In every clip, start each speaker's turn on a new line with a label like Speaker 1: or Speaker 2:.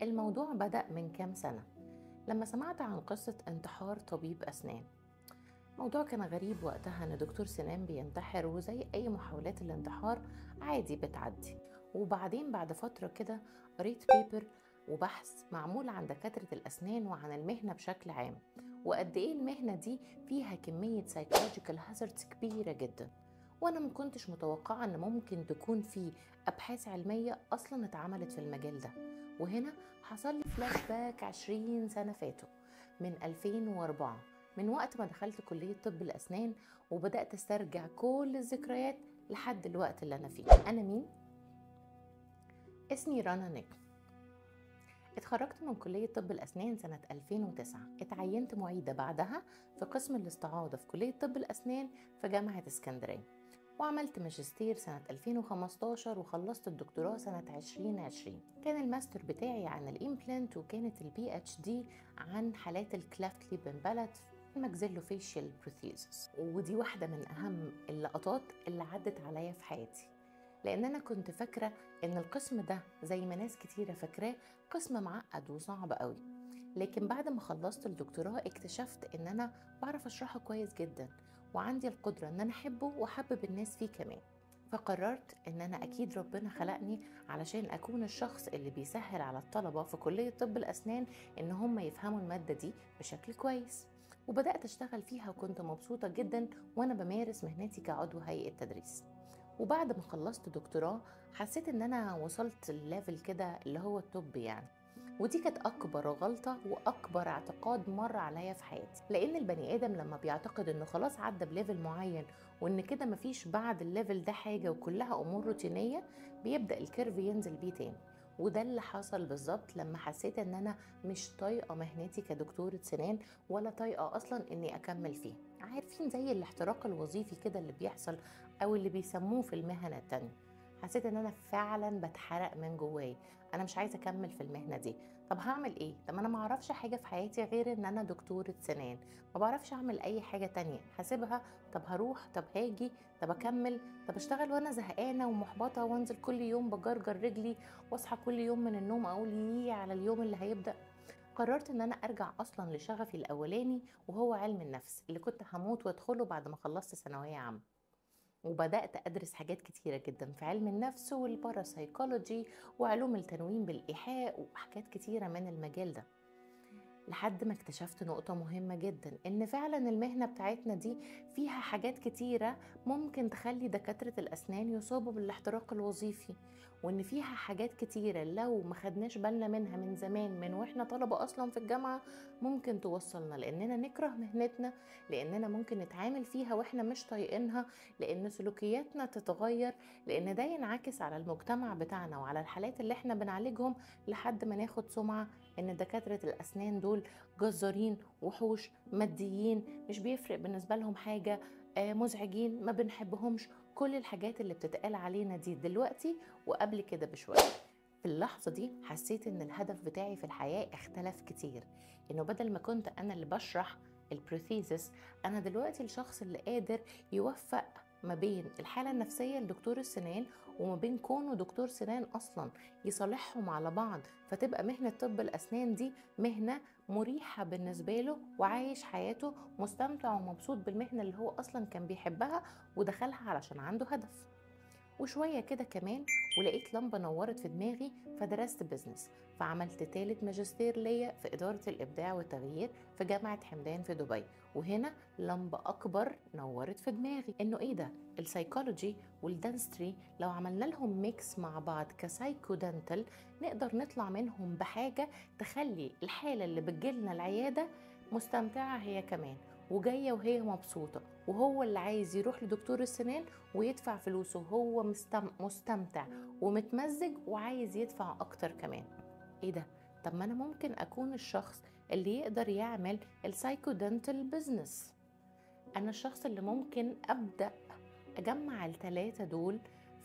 Speaker 1: الموضوع بدأ من كام سنة لما سمعت عن قصة انتحار طبيب أسنان. الموضوع كان غريب وقتها، ان دكتور سنان بينتحر، وزي اي محاولات الانتحار عادي بتعدي. وبعدين بعد فترة كده قريت paper وبحث معمول عن دكاترة الأسنان وعن المهنة بشكل عام، وقد ايه المهنة دي فيها كمية psychological hazards كبيرة جدا. وانا ما كنتش متوقعة ان ممكن تكون في ابحاث علمية اصلا اتعملت في المجال ده. وهنا حصل لي فلاش باك 20 سنة فاتوا، من 2004، من وقت ما دخلت كلية طب الأسنان، وبدأت استرجع كل الذكريات لحد الوقت اللي أنا فيه. أنا مين؟ اسمي رنا نجم. اتخرجت من كلية طب الأسنان سنة 2009، اتعينت معيدة بعدها في قسم الاستعاضة في كلية طب الأسنان في جامعة اسكندرية، وعملت ماجستير سنة 2015 وخلصت الدكتوراه سنة 2020. كان الماستر بتاعي عن ال implant، وكانت ال PhD عن حالات ال cleft lip and palate maxillofacial prosthesis. ودي واحدة من أهم اللقطات اللي عدت عليا في حياتي، لأن أنا كنت فاكرة إن القسم ده زي ما ناس كتيرة فاكراه قسم معقد وصعب قوي، لكن بعد ما خلصت الدكتوراه اكتشفت إن أنا بعرف أشرحه كويس جدا، وعندي القدرة إن أنا أحبه وأحبب الناس فيه كمان. فقررت إن أنا أكيد ربنا خلقني علشان أكون الشخص اللي بيسهل على الطلبة في كلية طب الأسنان إن هم يفهموا المادة دي بشكل كويس. وبدأت أشتغل فيها، وكنت مبسوطة جدا وأنا بمارس مهنتي كعضو هيئة تدريس. وبعد ما خلصت دكتوراه حسيت إن أنا وصلت ال level كده اللي هو ال top يعني، ودي كانت أكبر غلطة وأكبر اعتقاد مر عليا في حياتي. لأن البني آدم لما بيعتقد إنه خلاص عدى ب level معين، وإن كده مفيش بعد ال level ده حاجة وكلها أمور روتينية، بيبدأ ال curve ينزل بيه تاني. وده اللي حصل بالظبط لما حسيت ان انا مش طايقة مهنتي كدكتوره سنان، ولا طايقة اصلا اني اكمل فيه. عارفين زي الاحتراق الوظيفي كده اللي بيحصل او اللي بيسموه في المهن التانية. حسيت ان انا فعلا بتحرق من جواي، انا مش عايزه اكمل في المهنة دي. طب هعمل ايه؟ طب انا ما اعرفش حاجة في حياتي غير ان انا دكتورة سنان، ما بعرفش اعمل اي حاجة تانية. هسيبها؟ طب هروح؟ طب هاجي؟ طب اكمل؟ طب اشتغل وانا زهقانه ومحبطه، وانزل كل يوم بجرجر رجلي، واصحى كل يوم من النوم اقول ييه على اليوم اللي هيبدا. قررت ان انا ارجع اصلا لشغفي الاولاني، وهو علم النفس اللي كنت هموت وادخله بعد ما خلصت ثانوية عامة. وبدأت أدرس حاجات كتيرة جدا في علم النفس والباراسايكولوجي وعلوم التنويم بالإيحاء وحاجات كتيرة من المجال ده، لحد ما اكتشفت نقطة مهمة جدا، إن فعلا المهنة بتاعتنا دي فيها حاجات كتيرة ممكن تخلي دكاترة الأسنان يصابوا بالاحتراق الوظيفي، وإن فيها حاجات كتيرة لو ما خدناش بالنا منها من زمان، من وإحنا طلبة أصلا في الجامعة، ممكن توصلنا لأننا نكره مهنتنا، لأننا ممكن نتعامل فيها وإحنا مش طايقينها، لأن سلوكياتنا تتغير، لأن ده ينعكس على المجتمع بتاعنا وعلى الحالات اللي إحنا بنعالجهم، لحد ما ناخد سمعة إن دكاترة الأسنان دول جزارين، وحوش، ماديين، مش بيفرق بالنسبة لهم حاجة، مزعجين، ما بنحبهمش. كل الحاجات اللي بتتقال علينا دي دلوقتي وقبل كده بشوية. في اللحظة دي حسيت ان الهدف بتاعي في الحياة اختلف كتير، انه بدل ما كنت انا اللي بشرح ال prosthesis، انا دلوقتي الشخص اللي قادر يوفق ما بين الحالة النفسية لدكتور السنان وما بين كونه دكتور سنان أصلا، يصالحهم على بعض، فتبقى مهنة طب الأسنان دي مهنة مريحة بالنسبة له، وعايش حياته مستمتع ومبسوط بالمهنة اللي هو أصلا كان بيحبها ودخلها علشان عنده هدف. وشوية كده كمان ولقيت لمبة نورت في دماغي، فدرست business، فعملت تالت ماجستير ليا في إدارة الإبداع والتغيير في جامعة حمدان في دبي. وهنا لمبة أكبر نورت في دماغي، إنه إيه ده، ال psychology وال dentistry لو عملنا لهم mix مع بعض ك psychodental، نقدر نطلع منهم بحاجة تخلي الحالة اللي بتجيلنا العيادة مستمتعة هي كمان، وجاية وهي مبسوطة، وهو اللي عايز يروح لدكتور السنان ويدفع فلوسه وهو مستمتع ومتمزج وعايز يدفع أكتر كمان. إيه ده؟ طب ما أنا ممكن أكون الشخص اللي يقدر يعمل ال psychodental business. أنا الشخص اللي ممكن أبدأ أجمع التلاتة دول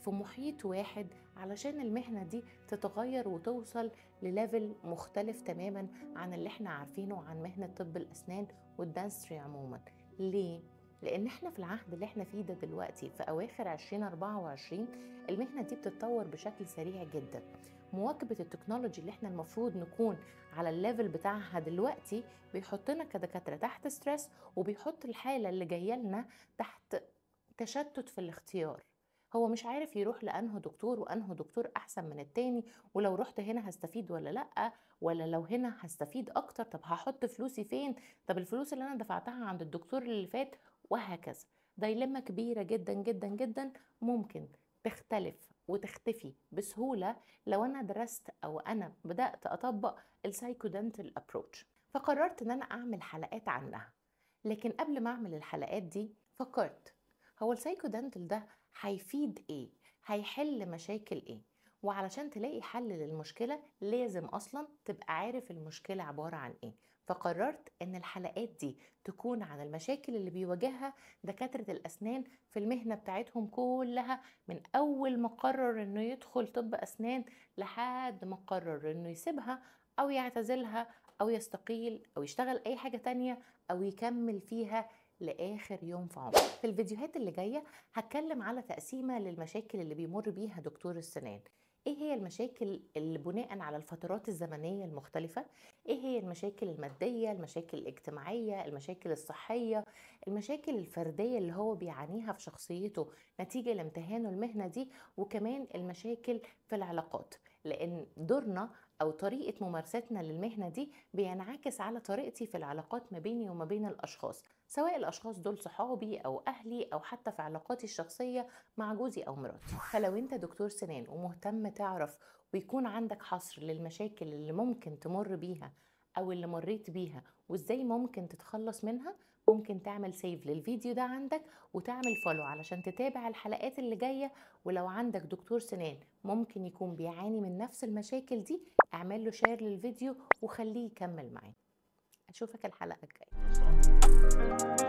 Speaker 1: في محيط واحد علشان المهنة دي تتغير وتوصل ل level مختلف تماما عن اللي احنا عارفينه عن مهنة طب الأسنان وال dentistry عموما. ليه؟ لأن احنا في العهد اللي احنا فيه ده دلوقتي في أواخر 2024 المهنة دي بتتطور بشكل سريع جدا، مواكبة ال technology اللي احنا المفروض نكون على ال level بتاعها دلوقتي بيحطنا كدكاترة تحت stress، وبيحط الحالة اللي جاية لنا تحت تشتت في الاختيار. هو مش عارف يروح لأنه دكتور وأنه دكتور أحسن من التاني، ولو رحت هنا هستفيد ولا لأ، ولا لو هنا هستفيد أكتر، طب هحط فلوسي فين، طب الفلوس اللي أنا دفعتها عند الدكتور اللي فات، وهكذا. dilemma كبيرة جدا جدا جدا ممكن تختلف وتختفي بسهولة لو أنا درست أو أنا بدأت أطبق ال psychodental approach. فقررت إن أنا أعمل حلقات عنها. لكن قبل ما أعمل الحلقات دي فكرت، هو ال psychodental ده هيفيد ايه؟ هيحل مشاكل ايه؟ وعلشان تلاقي حل للمشكلة لازم اصلا تبقى عارف المشكلة عبارة عن ايه. فقررت ان الحلقات دي تكون عن المشاكل اللي بيواجهها دكاترة الاسنان في المهنة بتاعتهم كلها، من اول ما قرر انه يدخل طب اسنان لحد ما قرر انه يسيبها او يعتزلها او يستقيل او يشتغل اي حاجة تانية او يكمل فيها لآخر يوم في عمره. في الفيديوهات اللي جاية هتكلم على تقسيمة للمشاكل اللي بيمر بيها دكتور السنان. ايه هي المشاكل اللي بناء على الفترات الزمنية المختلفة؟ ايه هي المشاكل المادية، المشاكل الاجتماعية، المشاكل الصحية، المشاكل الفردية اللي هو بيعانيها في شخصيته نتيجة لامتهانه المهنة دي، وكمان المشاكل في العلاقات، لأن دورنا أو طريقة ممارستنا للمهنة دي بينعكس على طريقتي في العلاقات ما بيني وما بين الأشخاص، سواء الأشخاص دول صحابي أو أهلي أو حتى في علاقاتي الشخصية مع جوزي أو مراتي. فلو أنت دكتور سنان ومهتم تعرف ويكون عندك حصر للمشاكل اللي ممكن تمر بيها أو اللي مريت بيها وإزاي ممكن تتخلص منها، ممكن تعمل save للفيديو ده عندك وتعمل follow علشان تتابع الحلقات اللي جاية. ولو عندك دكتور سنان ممكن يكون بيعاني من نفس المشاكل دي، اعمل له share للفيديو وخليه يكمل معانا. اشوفك الحلقة الجاية.